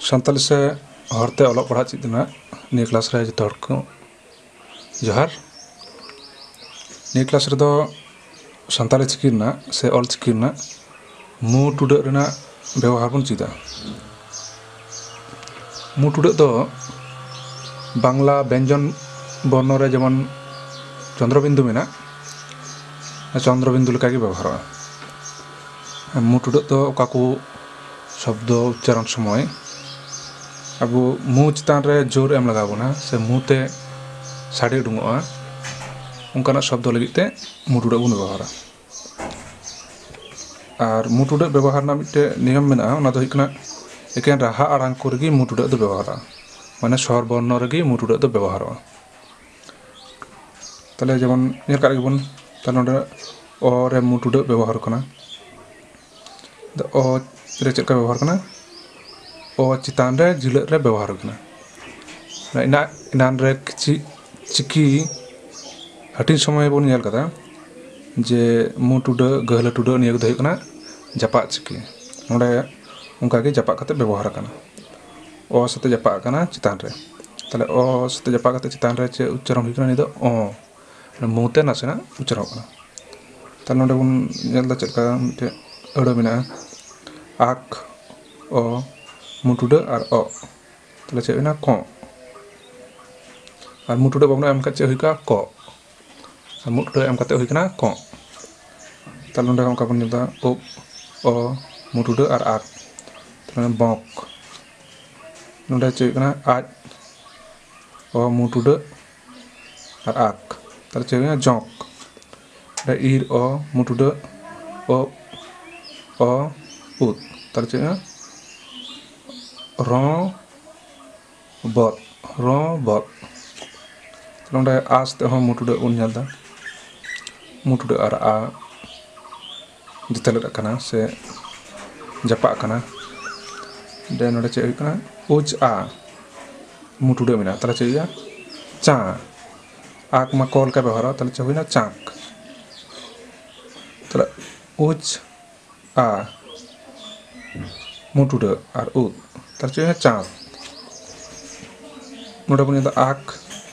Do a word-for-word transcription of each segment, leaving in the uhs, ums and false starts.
ᱥᱟᱱᱛᱟᱞᱤ ᱥᱮ ᱦᱚᱲᱛᱮ ᱚᱞᱚᱜ ᱯᱟᱲᱦᱟᱜ ᱪᱮᱫ ᱨᱮᱱᱟᱜ ᱱᱤᱭᱟᱹ ᱠᱞᱟᱥ ᱨᱮ ᱡᱚᱛᱚ ᱦᱚᱲ ᱠᱚ ᱡᱚᱦᱟᱨ᱾ ᱱᱤᱭᱟᱹ ᱠᱞᱟᱥ ᱨᱮᱫᱚ ᱥᱟᱱᱛᱟᱞᱤ ᱪᱤᱠᱤ ᱨᱮᱱᱟᱜ ᱥᱮ ᱚᱞ ᱪᱤᱠᱤ ᱨᱮᱱᱟᱜ ᱢᱩ ᱴᱩᱰᱟᱹᱜ ᱨᱮᱱᱟᱜ ᱵᱮᱵᱚᱦᱟᱨ ᱵᱚᱱ ᱪᱮᱫᱟ᱾ ᱢᱩ ᱴᱩᱰᱟᱹᱜ ᱫᱚ ᱵᱟᱝᱞᱟ ᱵᱮᱧᱡᱚᱱ ᱵᱚᱨᱱᱚ ᱨᱮ ᱡᱮᱢᱚᱱ ᱪᱚᱱᱫᱨᱚᱵᱤᱱᱫᱩ ᱢᱮᱱᱟᱜ, ᱪᱚᱱᱫᱨᱚᱵᱤᱱᱫᱩ ᱞᱮᱠᱟᱜᱮ ᱵᱮᱵᱚᱦᱟᱨᱚᱜᱼᱟ᱾ ᱢᱩ ᱴᱩᱰᱟᱹᱜ ᱫᱚ ᱚᱠᱟ ᱠᱚ ᱥᱚᱵᱫᱚ ᱩᱪᱪᱟᱨᱚᱱ ᱥᱚᱢᱚᱭ ᱟᱵᱚ ᱢᱩ ᱪᱮᱛᱟᱱ ᱨᱮ ᱡᱳᱨ ᱮᱢ ᱞᱟᱜᱟᱣ ᱵᱚᱱᱟ ᱥᱮ ᱢᱩ ᱛᱮ ᱥᱟᱰᱮ ᱩᱰᱩᱝᱚᱜᱼᱟ, ᱚᱱᱠᱟᱱᱟᱜ ᱥᱚᱵᱫᱚ ᱞᱟᱹᱜᱤᱫ ᱛᱮ ᱢᱩ ᱴᱩᱰᱟᱹᱜ ᱵᱚᱱ ᱵᱮᱵᱚᱦᱟᱨᱟ᱾ ᱟᱨ ᱢᱩ ᱴᱩᱰᱟᱹᱜ ᱵᱮᱵᱚᱦᱟᱨ ᱨᱮᱱᱟᱜ ᱢᱤᱫᱴᱮᱱ ᱱᱤᱭᱚᱢ ᱢᱮᱱᱟᱜᱼᱟ, ᱚᱱᱟ ᱫᱚ ᱦᱩᱭᱩᱜ ᱠᱟᱱᱟ ᱮᱠᱮᱱ ᱨᱟᱦᱟ ᱟᱲᱟᱝ ᱠᱚᱨᱮ ᱜᱮ ᱢᱩ ᱴᱩᱰᱟᱹᱜ ᱫᱚ ᱵᱮᱵᱚᱦᱟᱨᱚᱜᱼᱟ, ᱢᱟᱱᱮ ᱥᱚᱨ ᱵᱚᱨᱱᱚ ᱨᱮᱜᱮ ᱢᱩ ᱴᱩᱰᱟᱹᱜ ᱫᱚ ᱵᱮᱵᱚᱦᱟᱨᱚᱜᱼᱟ᱾ ᱛᱟᱦᱞᱮ ᱡᱮᱢᱚᱱ ᱧᱮᱞ ᱠᱟᱜ ᱜᱮᱵᱚᱱ, ᱛᱟᱦᱞᱮ ᱱᱚᱰᱮ ᱚ ᱨᱮ ᱢᱩ ᱴᱩᱰᱟᱹᱜ ᱵᱮᱵᱚᱦᱟᱨ ᱠᱟᱱᱟ᱾ ᱟᱫᱚ ᱚ ᱨᱮ ᱪᱮᱫ ᱞᱮᱠᱟ ᱵᱮᱵᱚᱦᱟᱨ ᱠᱟᱱᱟ? ᱚ ᱪᱮᱛᱟᱱ ᱨᱮ ᱡᱷᱤᱞᱟᱹᱜ ᱨᱮ ᱵᱮᱵᱚᱦᱟᱨ ᱠᱟᱱᱟ᱾ ᱮᱱᱟ-, ᱮᱱᱟᱱ ᱨᱮ ᱠᱤᱪᱷᱤ ᱪᱤᱠᱤ ᱦᱟᱹᱴᱤᱧ ᱥᱚᱢᱚᱭ ᱵᱚᱱ ᱧᱮᱞ ᱠᱟᱫᱟ ᱡᱮ ᱢᱩ ᱴᱩᱰᱟᱹᱜ, ᱜᱟᱹᱦᱞᱟᱹ ᱴᱩᱰᱟᱹᱜ, ᱱᱤᱭᱟᱹ ᱠᱚᱫᱚ ᱦᱩᱭᱩᱜ ᱠᱟᱱᱟ ᱡᱟᱯᱟᱜ ᱪᱤᱠᱤ᱾ ᱱᱚᱰᱮ ᱚᱱᱠᱟᱜᱮ ᱡᱟᱯᱟᱜ ᱠᱟᱛᱮ ᱵᱮᱵᱚᱦᱟᱨ ᱟᱠᱟᱱᱟ, ᱚ ᱥᱟᱛᱮ ᱡᱟᱯᱟᱜ ᱟᱠᱟᱱᱟ ᱪᱮᱛᱟᱱ ᱨᱮ᱾ ᱛᱟᱦᱞᱮ ᱚ ᱥᱟᱛᱮ ᱡᱟᱯᱟᱜ ᱠᱟᱛᱮ ᱪᱮᱛᱟᱱ ᱨᱮ ᱪᱮᱫ ᱩᱪᱪᱟᱨᱚᱱ ᱦᱩᱭᱩᱜ ᱠᱟᱱᱟ? ᱱᱤᱭᱟᱹ ᱫᱚ ᱚ, ᱢᱩ ᱛᱮ ᱱᱟᱥᱮᱱᱟᱜ ᱩᱪᱪᱟᱨᱚᱱᱚᱜ ᱠᱟᱱᱟ᱾ ᱛᱟᱦᱞᱮ ᱱᱚᱰᱮ ᱵᱚᱱ ᱧᱮᱞ ᱮᱫᱟ ᱪᱮᱫ ᱞᱮᱠᱟ ᱢᱤᱫᱴᱮᱡ ᱟᱹᱲᱟᱹ ᱢᱮᱱᱟᱜᱼᱟ, ᱟᱠ, ᱚ, ᱢᱩ ᱴᱩᱰᱟᱹᱜ ᱟᱨ ᱚᱜ᱾ ᱛᱟᱦᱞᱮ ᱪᱮᱫ ᱦᱩᱭᱱᱟ? ᱠᱚᱜ᱾ ᱟᱨ ᱢᱩ ᱴᱩᱰᱟᱹᱜ ᱵᱟᱵᱚᱱ ᱮᱢ ᱠᱷᱟᱱ ᱪᱮᱫ ᱦᱩᱭ ᱠᱚᱜᱼᱟ? ᱠᱚᱜ᱾ ᱟᱨ ᱢᱩ ᱴᱩᱰᱟᱹᱜ ᱮᱢ ᱠᱟᱛᱮ ᱦᱩᱭ ᱠᱟᱱᱟ ᱠᱚᱜ᱾ ᱛᱟᱦᱞᱮ ᱱᱚᱰᱮ ᱚᱱᱠᱟ ᱵᱚᱱ ᱧᱮᱞ ᱮᱫᱟ, ᱩᱵ, ᱚ, ᱢᱩ ᱴᱩᱰᱟᱹᱜ ᱟᱨ ᱟᱠ᱾ ᱛᱟᱦᱞᱮ ᱵᱚᱸᱠ᱾ ᱱᱚᱰᱮ ᱪᱮᱫ ᱦᱩᱭᱩᱜ ᱠᱟᱱᱟ? ᱟᱡ, ᱚ, ᱢᱩ ᱴᱩᱰᱟᱹᱜ ᱟᱨ ᱟᱠ᱾ ᱛᱟᱦᱞᱮ ᱪᱮᱫ ᱦᱩᱭᱩᱜᱼᱟ? ᱡᱚᱸᱠ᱾ ᱨᱮ ᱤᱨ, ᱚ, ᱢᱩ ᱴᱩᱰᱟᱹᱜ, ᱚ, ᱚ, ᱩᱫ᱾ ᱛᱟᱦᱞᱮ ᱪᱮᱫ ᱦᱩᱭᱩᱜᱼᱟ? ᱨᱚᱸ, ᱵᱚᱫ, ᱨᱚᱸ, ᱵᱚᱫ᱾ ᱱᱚᱰᱮ ᱟ ᱥᱟᱛᱮᱜ ᱦᱚᱸ ᱢᱩ ᱴᱩᱰᱟᱹᱜ ᱵᱚᱱ ᱧᱮᱞ ᱮᱫᱟ᱾ ᱢᱩ ᱴᱩᱰᱟᱹᱜ ᱟᱨ ᱟ ᱡᱮᱛᱮᱞᱮᱫ ᱟᱠᱟᱱᱟ ᱥᱮ ᱡᱟᱯᱟᱜ ᱟᱠᱟᱱᱟ᱾ ᱫᱮ ᱱᱚᱰᱮ ᱪᱮᱫ ᱦᱩᱭᱩᱜ ᱠᱟᱱᱟ? ᱩᱪ ᱟ, ᱢᱩ ᱴᱩᱰᱟᱹᱜ ᱢᱮᱱᱟᱜᱼᱟ, ᱛᱟᱦᱞᱮ ᱪᱮᱫ ᱦᱩᱭᱩᱜᱼᱟ? ᱪᱟ᱾ ᱟᱠ ᱢᱟ ᱠᱚ ᱞᱮᱠᱟ ᱵᱮᱵᱚᱦᱟᱨᱚᱜᱼᱟ, ᱛᱟᱦᱞᱮ ᱪᱮᱫ ᱦᱩᱭᱱᱟ? ᱪᱟᱸᱠ᱾ ᱛᱟᱦᱞᱮ ᱩᱪ ᱟ, ᱢᱩ ᱴᱩᱰᱟᱹᱜ ᱟᱨ ᱩᱫ, ᱛᱟᱦᱚᱞᱮ ᱪᱮᱫ ᱦᱩᱭᱱᱟ? ᱪᱟᱸᱫ᱾ ᱱᱚᱰᱮ ᱵᱚᱱ ᱧᱮᱞ ᱮᱫᱟ ᱟᱠ,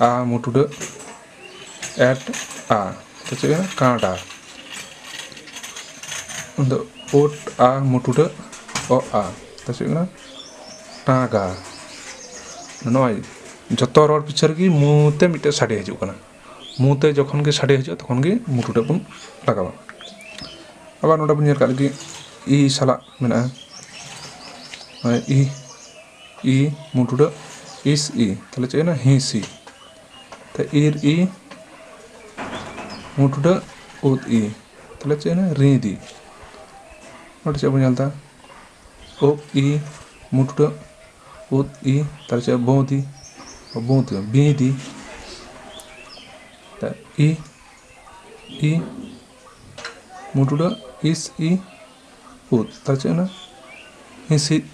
ᱟ ᱢᱩ ᱴᱩᱰᱟᱹᱜ, ᱮᱴ, ᱟ᱾ ᱛᱟᱦᱚᱞᱮ ᱪᱮᱫ ᱦᱩᱭᱱᱟ? ᱠᱟᱸᱰᱟ᱾ ᱩᱱᱫᱚ ᱳᱴ, ᱟ ᱢᱩ ᱴᱩᱰᱟᱹᱜ, ᱚ ᱟ᱾ ᱛᱟᱦᱚᱞᱮ ᱪᱮᱫ ᱦᱩᱭᱱᱟ? ᱴᱟᱸᱜᱟ᱾ ᱱᱚᱜᱼᱚᱭ ᱡᱚᱛᱚ ᱨᱚᱲ ᱯᱤᱪᱷᱟᱹ ᱨᱮᱜᱮ ᱢᱩ ᱛᱮ ᱢᱤᱫᱴᱮᱱ ᱥᱟᱰᱮ ᱦᱤᱡᱩᱜ ᱠᱟᱱᱟ᱾ ᱢᱩ ᱛᱮ ᱡᱚᱠᱷᱚᱱ ᱜᱮ ᱥᱟᱰᱮ ᱦᱤᱡᱩᱜᱼᱟ, ᱛᱚᱠᱷᱚᱱ ᱜᱮ ᱢᱩ ᱴᱩᱰᱟᱹᱜ ᱵᱚᱱ ᱞᱟᱜᱟᱣᱟ᱾ ᱟᱵᱟᱨ ᱱᱚᱰᱮ ᱵᱚᱱ ᱧᱮᱞ ᱠᱟᱜ ᱞᱮᱜᱮ, ᱤ ᱥᱟᱞᱟᱜ ᱢᱮᱱᱟᱜᱼᱟ᱾ ᱢᱟᱱᱮ ᱤ, ᱤ ᱢᱩ ᱴᱩᱰᱟᱹᱜ, ᱤᱥ ᱤ᱾ ᱛᱟᱦᱚᱞᱮ ᱪᱮᱫ ᱦᱩᱭᱱᱟ? ᱦᱤᱸᱥᱤ᱾ ᱛᱮ ᱤᱨ ᱤ ᱢᱩ ᱴᱩᱰᱟᱹᱜ, ᱩᱫ ᱤ᱾ ᱛᱟᱦᱚᱞᱮ ᱪᱮᱫ ᱦᱩᱭᱱᱟ? ᱨᱤᱸᱫᱤ᱾ ᱱᱚᱰᱮ ᱪᱮᱫ ᱵᱚᱱ ᱧᱮᱞ ᱮᱫᱟ? ᱩᱵ ᱤ ᱢᱩ ᱴᱩᱰᱟᱹᱜ, ᱩᱫ ᱤ᱾ ᱛᱟᱦᱚᱞᱮ ᱪᱮᱫ? ᱵᱳᱸᱫᱤ᱾ ᱵᱳᱸᱫᱤ, ᱵᱤᱸᱫᱤ᱾ ᱛᱟ ᱤ, ᱤ ᱢᱩ ᱴᱩᱰᱟᱹᱜ, ᱤᱥ ᱤ, ᱩᱫ᱾ ᱛᱟᱦᱚᱞᱮ ᱪᱮᱫ ᱦᱩᱭᱱᱟ? ᱦᱤᱸᱥᱤᱫ᱾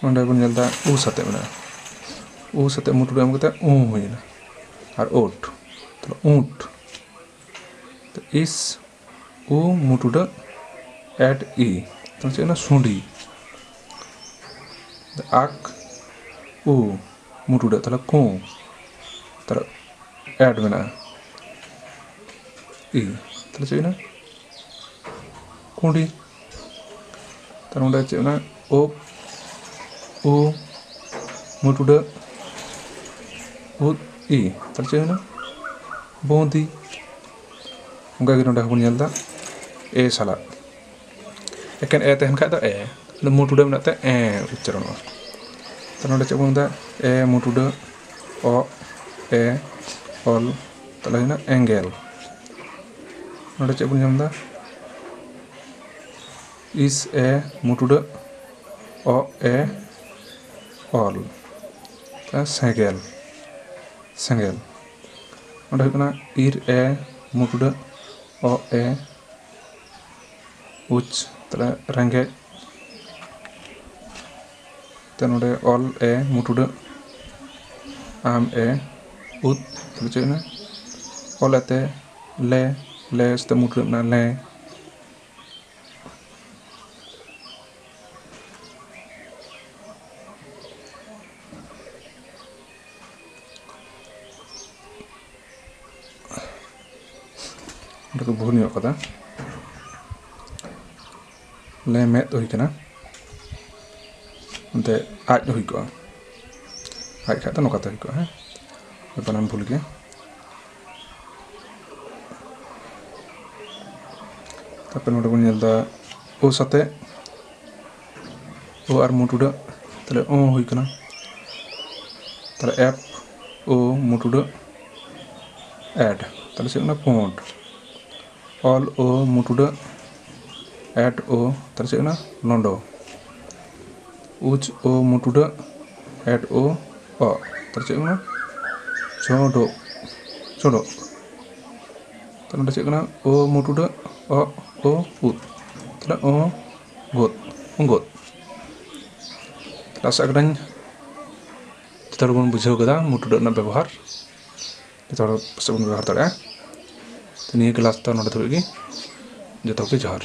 ᱱᱚᱰᱮ ᱵᱚᱱ ᱧᱮᱞ ᱮᱫᱟ ᱩ ᱥᱟᱛᱮᱜ ᱢᱮᱱᱟᱜᱼᱟ, ᱩ ᱥᱟᱛᱮᱜ ᱢᱩ ᱴᱩᱰᱟᱹᱜ ᱮᱢ ᱠᱟᱛᱮ ᱩ ᱦᱩᱭᱱᱟ᱾ ᱟᱨ ᱳᱴ, ᱛᱟᱦᱚᱞᱮ ᱩᱸᱴ᱾ ᱛᱚ ᱤᱥ ᱩ ᱢᱩ ᱴᱩᱰᱟᱹᱜ ᱮᱴ ᱤ, ᱛᱟᱦᱚᱞᱮ ᱪᱮᱫ ᱦᱩᱭᱱᱟ? ᱥᱩᱸᱰᱤ᱾ ᱟᱠ ᱩ ᱢᱩ ᱴᱩᱰᱟᱹᱜ, ᱛᱟᱦᱚᱞᱮ ᱠᱩᱸ᱾ ᱛᱟᱦᱚᱞᱮ ᱮᱴ ᱢᱮᱱᱟᱜᱼᱟ, ᱤ᱾ ᱛᱟᱦᱚᱞᱮ ᱪᱮᱫ ᱦᱩᱭᱱᱟ? ᱠᱩᱸᱰᱤ᱾ ᱛᱟᱦᱚᱞᱮ ᱱᱚᱰᱮ ᱪᱮᱫ ᱢᱮᱱᱟᱜᱼᱟ? ᱩᱵ ᱩ ᱢᱩ ᱴᱩᱰᱟᱹᱜ ᱩᱫ ᱤ᱾ ᱛᱟᱦᱚᱞᱮ ᱪᱮᱫ ᱦᱩᱭᱱᱟ? ᱵᱩᱸᱫᱤ᱾ ᱚᱱᱠᱟᱜᱮ ᱱᱚᱰᱮ ᱦᱚᱸᱵᱚᱱ ᱧᱮᱞ ᱮᱫᱟ ᱮ ᱥᱟᱞᱟᱜ᱾ ᱮᱠᱮᱱ ᱮ ᱛᱟᱦᱮᱱ ᱠᱷᱟᱡ ᱫᱚ ᱮ, ᱟᱫᱚ ᱢᱩ ᱴᱩᱰᱟᱹᱜ ᱢᱮᱱᱟᱜ ᱛᱮ ᱮ ᱩᱪᱪᱟᱨᱚᱱᱚᱜᱼᱟ᱾ ᱛᱚ ᱱᱚᱰᱮ ᱪᱮᱫ ᱵᱚᱱ ᱢᱮᱛᱟᱜᱼᱟ? ᱮ ᱢᱩ ᱴᱩᱰᱟᱹᱜ, ᱚ, ᱮ, ᱚᱞ, ᱛᱟᱦᱞᱮ ᱦᱩᱭᱱᱟ ᱮᱸᱜᱮᱞ᱾ ᱱᱚᱰᱮ ᱪᱮᱫ ᱵᱚᱱ ᱧᱟᱢ ᱮᱫᱟ? ᱤᱥ ᱮ ᱢᱩ ᱴᱩᱰᱟᱹᱜ, ᱚ, ᱮ, ᱚᱞ, ᱛᱟᱦᱞᱮ ᱥᱮᱸᱜᱮᱞ, ᱥᱮᱸᱜᱮᱞ᱾ ᱱᱚᱰᱮ ᱦᱩᱭᱩᱜ ᱠᱟᱱᱟ ᱤᱨ ᱮ ᱢᱩ ᱴᱩᱰᱟᱹᱜ, ᱚ, ᱮ, ᱩᱪ, ᱛᱟᱦᱞᱮ ᱨᱮᱸᱜᱮᱡ᱾ ᱛᱮ ᱱᱚᱰᱮ ᱚᱞ ᱮ ᱢᱩ ᱴᱩᱰᱟᱹᱜ, ᱟᱢ ᱮ ᱩᱫ, ᱛᱟᱦᱞᱮ ᱪᱮᱫ ᱦᱩᱭᱱᱟ? ᱚᱞ ᱮᱛᱮ ᱞᱮ, ᱞᱮ ᱥᱟᱛᱮ ᱢᱩ ᱴᱩᱰᱟᱹᱜ ᱢᱮᱱᱟᱜᱼᱟ, ᱞᱮ᱾ ᱠᱚ ᱵᱷᱩᱞ ᱧᱚᱜ ᱠᱟᱫᱟ᱾ ᱞᱮ ᱢᱮᱫ ᱦᱩᱭ ᱠᱟᱱᱟ, ᱚᱱᱛᱮ ᱟᱡ ᱦᱩᱭ ᱠᱚᱜᱼᱟ, ᱟᱡ ᱠᱷᱟᱡ ᱫᱚ ᱱᱚᱝᱠᱟᱛᱮ ᱦᱩᱭ ᱠᱚᱜᱼᱟ᱾ ᱦᱮᱸ, ᱵᱟᱱᱟᱢ ᱵᱷᱩᱞ ᱜᱮ᱾ ᱛᱟᱨᱯᱚᱨ ᱱᱚᱰᱮ ᱵᱚᱱ ᱧᱮᱞ ᱮᱫᱟ ᱳ ᱥᱟᱛᱮ ᱳ ᱟᱨ ᱢᱩ ᱴᱩᱰᱟᱹᱜ, ᱛᱟᱦᱞᱮ ᱳ ᱦᱩᱭ ᱠᱟᱱᱟ᱾ ᱛᱟᱦᱞᱮ ᱮᱯ ᱳ ᱢᱩ ᱴᱩᱰᱟᱹᱜ ᱮᱰ, ᱛᱟᱦᱞᱮ ᱪᱮᱫ ᱠᱟᱱᱟ? ᱯᱳᱸᱰ᱾ ᱚᱞ ᱳ ᱢᱩ ᱴᱩᱰᱟᱹᱜ ᱮᱰ ᱳ, ᱛᱟᱦᱞᱮ ᱪᱮᱫ ᱠᱟᱱᱟ? ᱞᱚᱸᱰᱚ᱾ ᱩᱪ ᱳ ᱢᱩ ᱴᱩᱰᱟᱹᱜ ᱮᱰ ᱳ ᱚᱜ, ᱛᱟᱦᱞᱮ ᱪᱮᱫ ᱠᱟᱱᱟ? ᱪᱚᱰᱚᱜ, ᱪᱚᱰᱚᱜ᱾ ᱛᱟᱦᱞᱮ ᱱᱚᱰᱮ ᱪᱮᱫ ᱠᱟᱱᱟ? ᱳ ᱢᱩ ᱴᱩᱰᱟᱹᱜ ᱚᱜ ᱳ ᱩᱫ, ᱛᱟᱦᱞᱮ ᱳ ᱜᱳᱫ, ᱳᱸᱜᱳᱫ᱾ ᱛᱟᱦᱞᱮ ᱟᱥᱟᱜ ᱠᱟᱹᱱᱟᱹᱧ ᱡᱚᱛᱚ ᱦᱚᱲ ᱵᱚᱱ ᱵᱩᱡᱷᱟᱹᱣ ᱠᱮᱫᱟ ᱢᱩ ᱴᱩᱰᱟᱹᱜ ᱨᱮᱱᱟᱜ ᱵᱮᱵᱚᱦᱟᱨ, ᱡᱚᱛᱚ ᱦᱚᱲ ᱯᱟᱥᱮᱡ ᱵᱚᱱ ᱵᱮᱵᱚᱦᱟᱨ ᱫᱟᱲᱮᱭᱟᱜᱼᱟ᱾ ᱛᱚ, ᱱᱤᱭᱟᱹ ᱠᱞᱟᱥ ᱫᱚ ᱱᱚᱰᱮ ᱫᱷᱟᱹᱵᱤᱡ ᱜᱮ᱾ ᱡᱚᱛᱚ ᱠᱚᱜᱮ ᱡᱚᱦᱟᱨ᱾